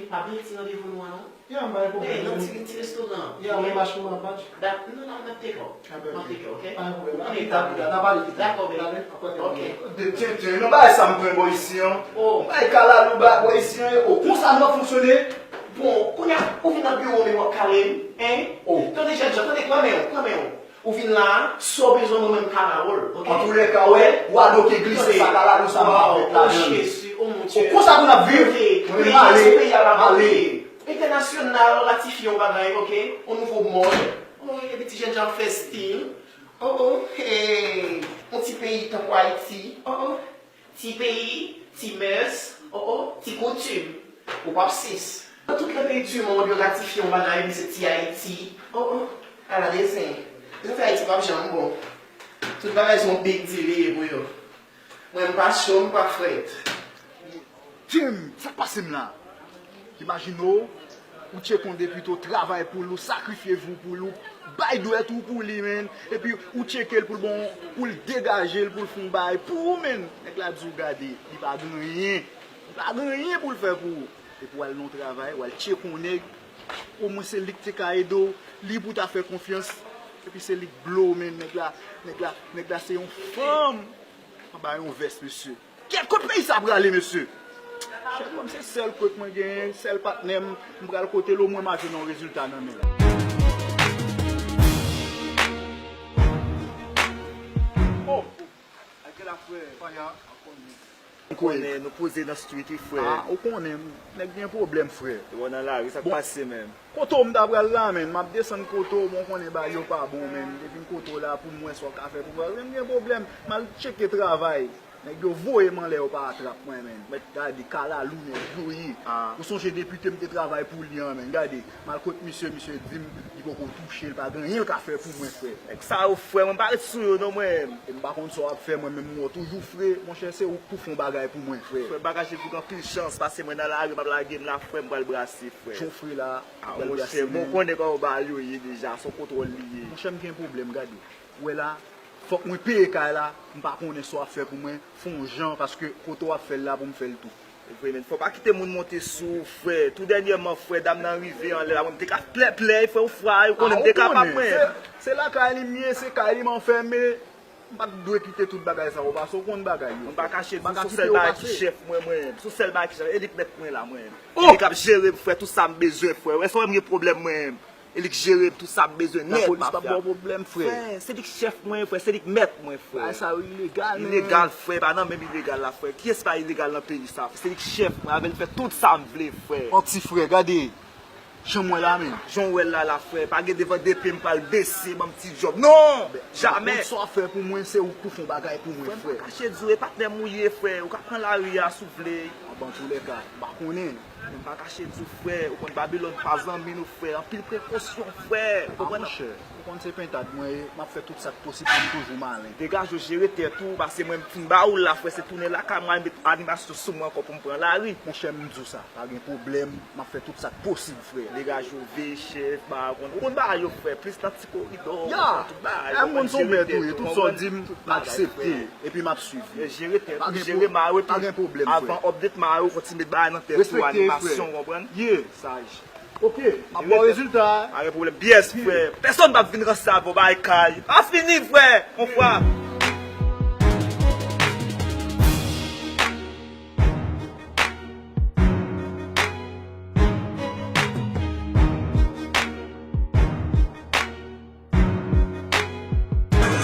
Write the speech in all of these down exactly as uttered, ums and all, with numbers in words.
Pa bliye ti randevou nou an, non. Ya, m pa gen pwoblèm. Ey, nan ti, ti restoran. Ya, mwen mache, mwen ap mache. Dak-, non, non, n ap take out. N ap take out, ok? Pa gen pwoblèm. Ou konnen etab la. N a pale pita. Dakò, baby. Dakò, baby. Dakò, ok. De tenten, non, bagay sa m pran bò isi an. Oh. Bagay kalalou ba bò isi an, oh, konsa nou ap fonksyone. Bon, kounye a, ou vin nan biwo m, w ap kale m, en? Oh. Tande, jènjan, tande, pran men w, pran men w. Ou vin la, sa w bezwen, mwen menm ka ba w l, ok? Antoulèka, wè, w adoke glise sa kalalou sa m ap met ladan l. Oh, Jezi, oh, mon Dieu. Ou konsa pou n ap viv? Mwen menm m ale, m ale. Entènasyonal ratifye yon bagay, ok? Yon nouvo mòd. Oh, epi ti jènjan ap fè stil. Oh, oh, hey. Yon ti peyi tankou Ayiti. Oh, oh. Ti peyi, ti mès, oh, oh, ti koutim. Ou p ap sis. Nan tout lè peyi di mond yo ratifye yon bagay, epi se ti Ayiti. Oh, oh. Ala desen. Zafè Ayiti p ap janm bon. Tout bagay se yon big deal li ye pou yo. Mwen, m pa cho, m pa frèt. Jim, sa k pase m la? Imajine w, ou tcheke yon depite, w travay pou l, ou sakrifye vi w pou l, ou bay dwèt ou pou li, menn. Epi ou tcheke l pou l bon, pou l degaje l, pou l fè yon bagay pou ou, menn. Nèg la di w, gade, li pa gen anyen. Li pa gen anyen pou l fè pou ou. Epi w al nan yon travay, w al tcheke yon nèg, omwen se li k te ka ede w, li pou w ta fè konfyans. Epi se li k blo w, menn. Nèg la, nèg la, nèg la se yon fanm anba yon vès, mesye. Kèt, kot peyi sa prale, mesye? Chèf mwen, se sèl kot mwen genyen, sèl patnè m, m pral kote l, omwen m a jwenn yon rezilta nan men l. Oh! Ak la, frè. Faya. Ou konnen, nou poze nan street wi, frè. Ah, ou konnen, nèg gen pwoblèm, frè. Bon, nan lari, sa k pase menm? Kote w m ta pral la, menn? M ap desann kote w, bon, konnen bagay yo pa bon, menn. Depi m kote w la, pou m wè sa w ka fè pou mwen. Menm gen pwoblèm, m al tcheke travay. Nèg yo voye m anlè, yo pa atrap mwen, menn. Gade, kalalou nèg yo ye. Ah. Ou sonje depite m te travay pou li an, menn. Gade, m al kot misye, misye di m li poko touche, li pa gen anyen l ka fè pou mwen, frè. Nèg sa yo, frè, mwen pa ret sou yo, non, mwen. E m pa konn sa w ap fè, mwen menm, m wè w toujou fre. Monchè, se ou k pou fè yon bagay pou mwen, frè. Frè, m pa kache di w gen anpil chans, paske mwen nan lari, m ap lage m la, frè, m pral brase, frè. Jan w fre la, ah, ou pral brase, monchè, men ou konnen kòman bagay yo ye deja, se yon kontwòl li ye. Monchè, m gen pwoblèm, gade. Ou wè la, fòk mwen peye kay la, m pa konnen sa w ap fè pou mwen, fè yon jan, paske kote w ap fè l la pou m fè l tou. Vre, men fò w pa kite moun monte sou ou, frè. Tou dènyèman, frè, dam nan rive anlè la, mwen, m te ka plè, plè, frè, ou fwa, ou konnen m te kapab, mwen. Se, se lakay li m ye, se kay li m anfème. M pa t dwe kite tout bagay sa yo pase, ou konn bagay yo. Mwen pa kache di w, se yon sèl bagay ki chèf mwen, mwen. Se yon sèl bagay ki chèf, e li k mèt mwen la, mwen. E li k ap jere m, frè, tout sa m bezwen, frè. Èske w wè m gen pwoblèm, mwen? E li k jere m, tout sa m bezwen nèt, m ap fè. Lapolis p ap ba w pwoblèm, frè. Frè, se li k chèf mwen, frè, se li k mèt mwen, frè. Bagay sa yo ilegal, menn. Ilegal, frè, pa nan menm ilegal la, frè. Kiyès pa ilegal nan peyi sa? Se li k chèf mwen, avè l fè tout sa m vle, frè. Yon ti frè, gade. Jan m wè la, menn. Jan w wè l la, la, frè. Pa gen devan de pye m pral bese, ban m ti djòb. Non! Jamè! Sa w fè pou mwen, se ou k pou fè yon bagay pou mwen, frè. Frè, m pa kache di w, e patnè m ou ye, frè. Ou ka pran lari a si w vle. Anben, antoulèka, m pa konnen. Mwen pa kache di w, frè, ou konn Babilòn pa zanmi nou, frè. Anpil prekosyon, frè. Ou konprann? Ah, monchè, ou konn se pentad mwen ye, m ap fè tout sa k posib pou m toujou malen. Degaje w, jere tèt ou, paske mwen m fin ba ou l la, frè, se tounen lakay mwen, al met animasyon sou mwen ankò pou m pran lari. Monchè, m di w sa, pa gen pwoblèm, m ap fè tout sa k posib, frè. Degaje w, veye chèf, ba, ou konn, ou konn bagay yo, frè, plis nan ti koridò, ou konn tout bagay, ou konprann, jere tèt ou, ou konprann tout bagay, frè. Epi m ap swiv li. Jere tèt ou, jere mare tou. Avan update mare, ou konn ti met bagay nan tèt ou, animasyon, ou konprann? Ye, saj. Ok, m ap ba w rezilta a. Pa gen pwoblèm. Yes, frè. Pèsonn p ap vin ranse avè w, bagay kay. Pa fini, frè. On fwa.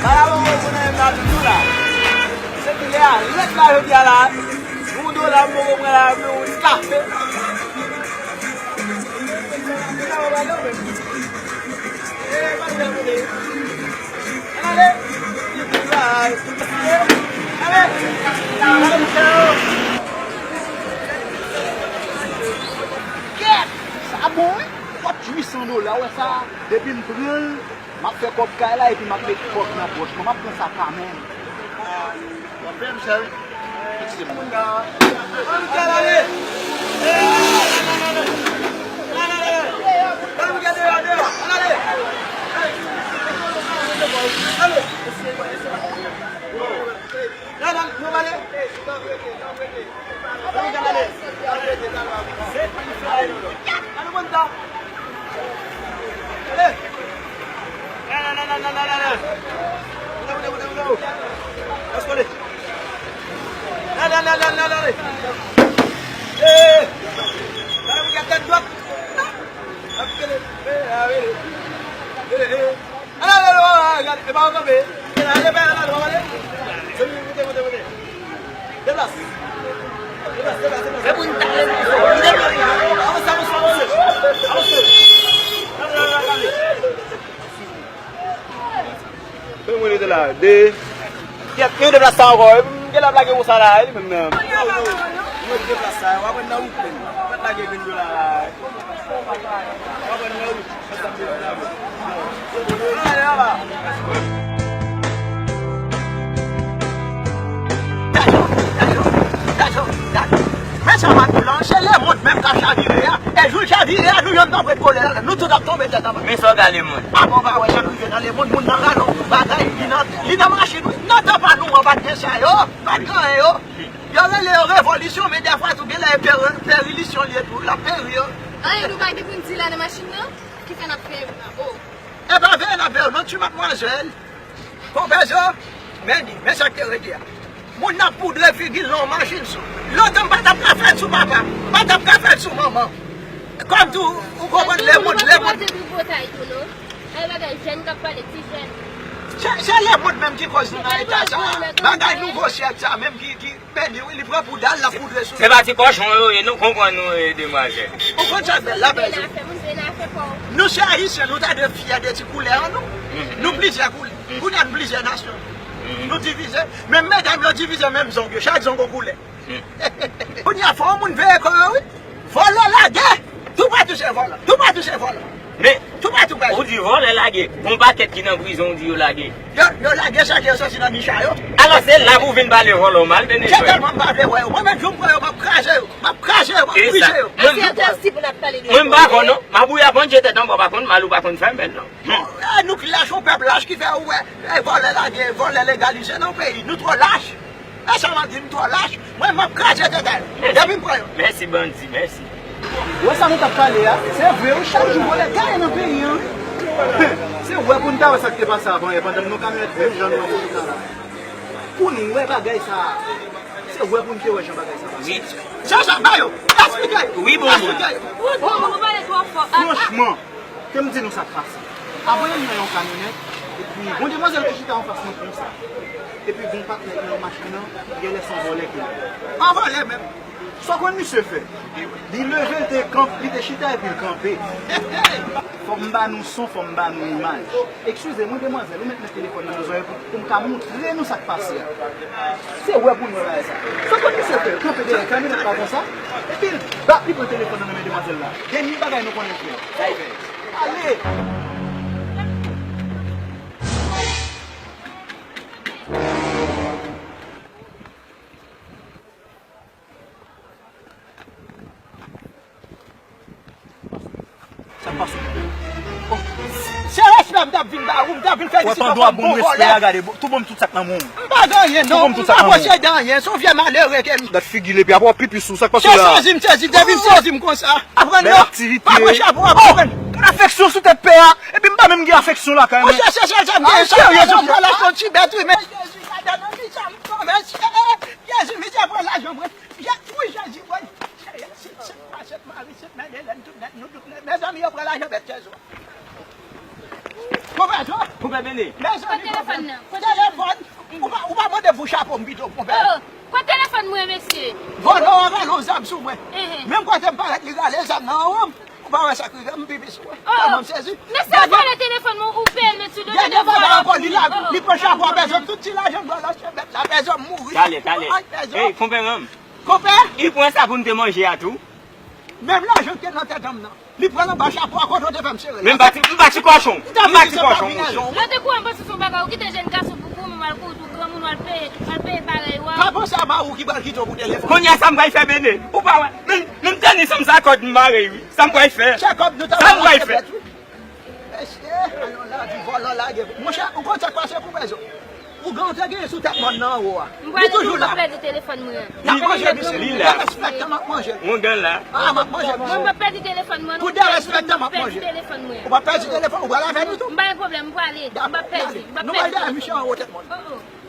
Kay la mwen retounen nan toujou la. Se ki lè a, lèt la jodi a la. Yon dola m poko pran la, epi yon ti kafe. Ann ale. Ann ale. Ann ale, monchè. Kèt! Sa bon, wi. Kòb uit san dola, w wè sa? Depi m pran l, m ap fè kòb kay la epi m ap met kòb nan pòch mwen. M ap pran sa kanmenm. W ap peye m chè, wi. Pitit moun nan. Ann gade ale! Ann gade deyò, deyò. Ann ale! Ale! Ann ale! Ann ale! Ann gade ale! Men mwen rete la. De. Kèt, men deplase sa ankò. M gen lè ap lage konsa la, li menm nan. Mwen deplase sa, w ap pran nan wout menm. Mwen lage grenn dola la. W ap pran nan wout. Men sa m ap di w la, se lemonn menm k ap chavire a. E jou l chavire a, nou youn pa prèt kole la, nou tout ap tonbe tèt anba. Men sa w gade lemonn. Apa w pa wè sa k rive nan lemonn, moun nan rale yon bagay, li nan, li nan machin, wi. Nan tan pa nou an, pa t gen sa yo, pa t gen anyen yo. Yo rele yo revolisyon, men dèfwa tou, gen lè e peri-, perilisyon li ye tou, l ap peri yo. Anyen nou pa gen pou n di la nan machin nan? Ki fè n ap fè, o. E pa veye n ap veye w non, ti madmwazèl. Konpè zo, men ni, men sa k te rete a. Moun nan poudre figi l nan yon machin sou. Lontan m pa t ap ka fè l sou papa m, pa t ap ka fè l sou manman m. Kòm tou, ou konprann, lemonn, lemonn. Ay, bagay jèn k ap pale, ti jèn. Se, se lemonn menm ki koz nou nan eta sa. Bagay nouvo syèk sa menm ki, ki beni, wi, li pran poud al, l ap poudre sou. Se pa ti kòchon yo ye, nou konprann nou, e, demwazèl. Ou konn sa k bèl la, bèl. Nou se Ayisyen, nou ta dwe fyè de ti koulè an nou. Nou plizyè koulè. Kounye a nou plizyè nasyon. Nou divize. Menm medam yo divize menm zong yo. Chak zong yon koulè. Kounye a fò yon moun veye kò yo, wi. Vòlò lage. Toupatou se vòlò. Toupatou se vòlò. Men, toupatou, ou di vòlò lage. Gon pakèt ki nan prizon, ou di yo lage. Yo, yo lage sa ki yo soti nan nich a yo. Alò, se la pou w vin pale vòlò mal, Benejwèl. Tèlman m pa vle wè yo. Mwen menm, jou m pran yo, m ap kraze yo. M ap kraze yo, m ap brize yo. Mwen, mwen m pa konn, non. Mabouya konn jete tanbò, pa konn mal ou pa konn fè, men non. Bon, e, nou ki lach, yon pèp lach ki fè ou wè, e, vòlè lage, vòlè legalize nan peyi. Nou twò lach. E sa m ap di, nou twò lach. Mwen, m ap kraze tèt a yo. Depi m pran yo. Mèsi, bandi, mèsi. Wè sa nou t ap pale a, se vre wi, chak jou vòlè gaye nan peyi an. Se wè pou n ta wè sa k te pase avan yè, pandan nou kamyonèt menm jan nou wè kote sa la. Pou n wè bagay sa a. Se wè pou n te wè jan bagay sa pase. Wi. Jaja, ba yo, eksplike yo. Wi, bon, bon. Eksplike yo. Franchman, ke m di nou sa k pase. Avan yo nan yon kamyonèt, epi gon demwazèl ki chita anfas mwen konsa. Epi gon patnè ki nan machin nan, genlè se yon vòlè ki la. An vòlè menm. Sa w konn misye fè? Li leve, l te kanp-, li te chita epi l kanpe. Fò m ba nou son, fò m ba nou imaj. Eskize mwen, demwazèl, ou mèt met telefòn nan nan zòrèy pou, pou m ka montre nou sa k pase a. Se wè pou nou wè bagay sa. Sa w konn misye fè? Kanpe dèyè kamyonèt la konsa, epi l bat, li pran telefòn nan nan men demwazèl la. Dènye bagay nou konnen fè. Ale! Sa k pase? Oh, se respè m t ap vin ba ou, m t ap vin felisite w kòm bon vòlè. Wè, pandan w ap ban m respè a, gade, tou ban m tout sa k nan men w. M pa gen anyen, non. M pa posede anyen. Se yon vye malere ke m. Dat figi l epi apre w ap pipi sou sa k pase la. Se sezi m sezi, depi m sezi m konsa. Aprann non. Bèl aktivite. Pa pran chapo a, pa pran. Afeksyon sou tèt pè a. Epi m pa menm gen afeksyon lakay mwen. Monchè, se sèl sa m gen, sa m gen, m pral achte yon ti bèt, wi, men Jezi, madanm, nan ki sa m tonbe, Jezi, misye pran lajan mwen. Wi, Jezi, wi. Sèt Mari, Sèt Madelèn, tout nèt, nou tout nèt. Mezanmi, yo pran lajan bèt Jezi. Konpè Zo. Konpè Bene. Mezanmi, telefòn nan. Telefòn. Ou pa, ou pa mande pou chapo m pito, konpè. Oh, kote telefòn mwen, mesye? Vòlò an rale yon zam sou mwen. Menm kote m parèt, li rale zam nan anwo m. Ou pa wè sa k rive m, pipi sou mwen. Tèlman m sezi. Mesye a vòlè telefòn mwen, ou peye l met sou do l. Gade vòlò ankò, li la, li pran chapo a, pèzon tout ti lajan m pran nan chen bèt la, pèzon m mouri. Talè, talè. Ay, pèzon. Ey, konpè, menm. Konpè? Li pran sa pou n te manje a tou. Menm lajan ki te nan tèt an m nan. Li pran anba chapo a, kote w te fè m sere l. Men m pa ti, m pa ti kòchon. M pa ti kòchon, monchè. Lè w te kouri, m panse se yon bagay, ou kite jèn gason pou kouri, men w al kouri tou granmoun, w al peye, w al peye parèy ou a. Pa panse a mari w ki pral kite w pou telefòn. Kounye a sa m pral fè, Bene. Ou pa wè. Men, men tenis an m sa kòd m mare, wi. Sa m pral fè. Sa m pral fè. Mesye, alon lavi vòlò lage. Monchè, ou konn sa k pase, konpè Zo? Ougan ou te genyen sou tèt mòn nan anwo a. Li toujou la. M pèdi telefòn mwen. N ap manje misye. Li la. Derespektan m ap manje. Ougan la. Ah, m ap manje misye. Mwen m pèdi telefòn mwen. Pou derespektan m ap manje. Ou pa pèdi telefòn, ou pral avè nou tou. M pa gen pwoblèm, m prale. M pa pèdi. Nou pral dèyè misye anwo tèt mòn. Oh, oh.